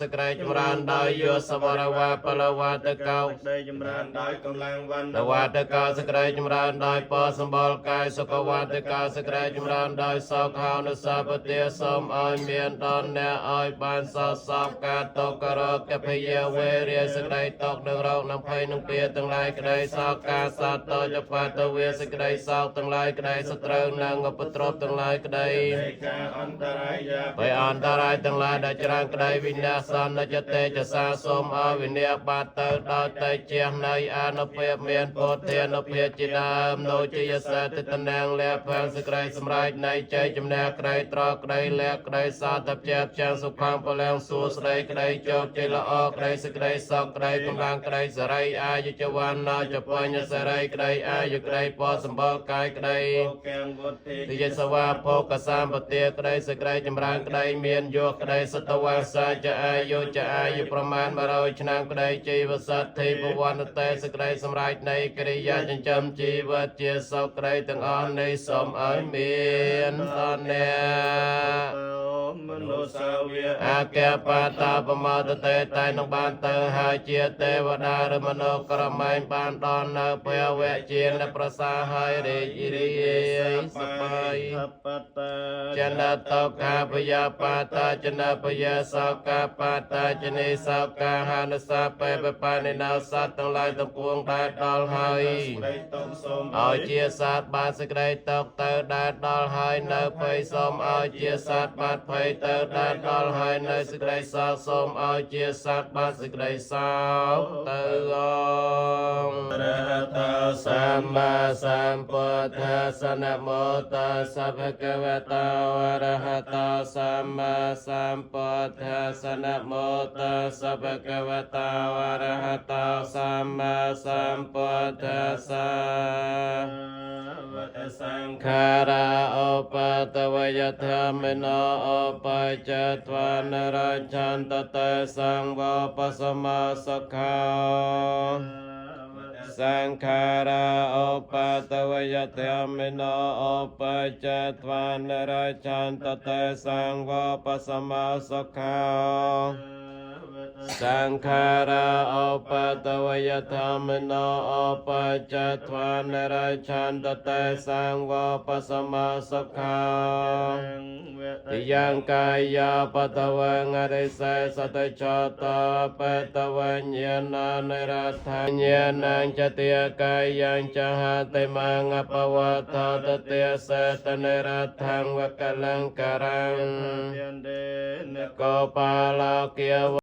សេចក្តីចម្រើនដោយយោសវរវៈពលវតកោ សេចក្តីចម្រើនដោយកម្លាំងវណ្ណ នវតកោសេចក្តីចម្រើនដោយពរសម្បល់កាយសុខវតកោសេចក្តីចម្រើនដោយសោខានុសពទាសូមឲ្យមានដល់អ្នកឲ្យបានសោសោកាតករកភយាវេរាសេចក្តីតកនឹងរោគនឹងភ័យនឹងពៀទាំងឡាយក្តីសោកាសតោចបតវេសេចក្តីសោកទាំងឡាយក្តីសត្រូវនឹងឧបទ្រពទាំងឡាយក្តី នៃការអន្តរាយ ភ័យអន្តរាយទាំងឡាយដែលច្រើនក្តីវិនាសនចតេចសាសូមឲ្យវិនាសបាត់ទៅដោយតេជះនៃអនុភាពមានពុទ្ធានុភាពជាដើមនោជាយសេទតនាងលះផាំងសេចក្តីសម្រេចនៃជ័យជំនះក្តីត្រក្តីលះក្តីសាទជាផ្ទាំងសុខំពលំសួស្តីក្តីជោគជ័យល្អក្តីសេចក្តីសុខក្តីកម្លាំងក្តីសេរីអាយុចវណ្ណចបញ្ញសេរីក្តីអាយុក្តីពរសម្បល់កាយក្តី ភោគំវុទ្ធិ ទយសវាភោគសម្បទាក្តីសេចក្តីចម្រើនក្តីមានយោក្តីសតវសាចអាយុចអាយុប្រមាណ100ឆ្នាំក្តីជីវសទ្ធិភវន្តតេសេចក្តីសម្រេចនៃកិរិយាចិញ្ចឹមជីវិតជាសុខក្តីទាំងអស់នេះសូមឲ្យមានដល់អ្នក មនុស្សសាវា អគ្គបតាបមតតេតែនឹងបានទៅហើយជាទេវតាឬមនុស្សក្រមែងបានដល់នៅភវៈជាអ្នកប្រសាហើយរីករាយសប្បាយ បតា ចនតោកាពយាបាតាចនពយាសោកាបាតាចនិសោកាហានសាបេបបានិណោសត្វទាំងឡាយទាំងពួងដែលដល់ហើយ ក្តីតុកសូម ឲ្យជាសត្វបានសេចក្តីតកទៅដែលដល់ហើយនៅភ័យសូមឲ្យជាសត្វបានភ័យទៅដែលដល់ហើយនៅសេចក្តីសោកសូមឲ្យជាសត្វបានសេចក្តីសោកទៅអង រហតោ សម្មាសម្ពុទ្ធស្សនមោតស្សៈភគវតោអរហតោសម្មាសម្ពុទ្ធស្សនមោតស្សៈភគវតោអរហតោសម្មាសម្ពុទ្ធស្ស វតសង្ឃ ខារាឧបតវយធម្មិណោឧបច្ចត្វានរច្ឆន្តតេសង្វបសមាសុខោ សង្ខារាឧបតវយធម្មិណោឧបច្ចត្វានរច្ឆន្តតេសង្វបសមាសុខោសង្ខារាឧបតវយធម្មិណោឧបច្ចត្វានរច្ឆន្តតេសង្វបសមាសុខោ ទយ៉ាងកាយាបតវងអរិសេសតចតបតវញ្ញាណនិរដ្ឋញ្ញាណញ្ចតិកាយញ្ចហតិមងអបវតតតិសេតនិរដ្ឋងវកលង្ការੰ យន្តេន កោបាលោគា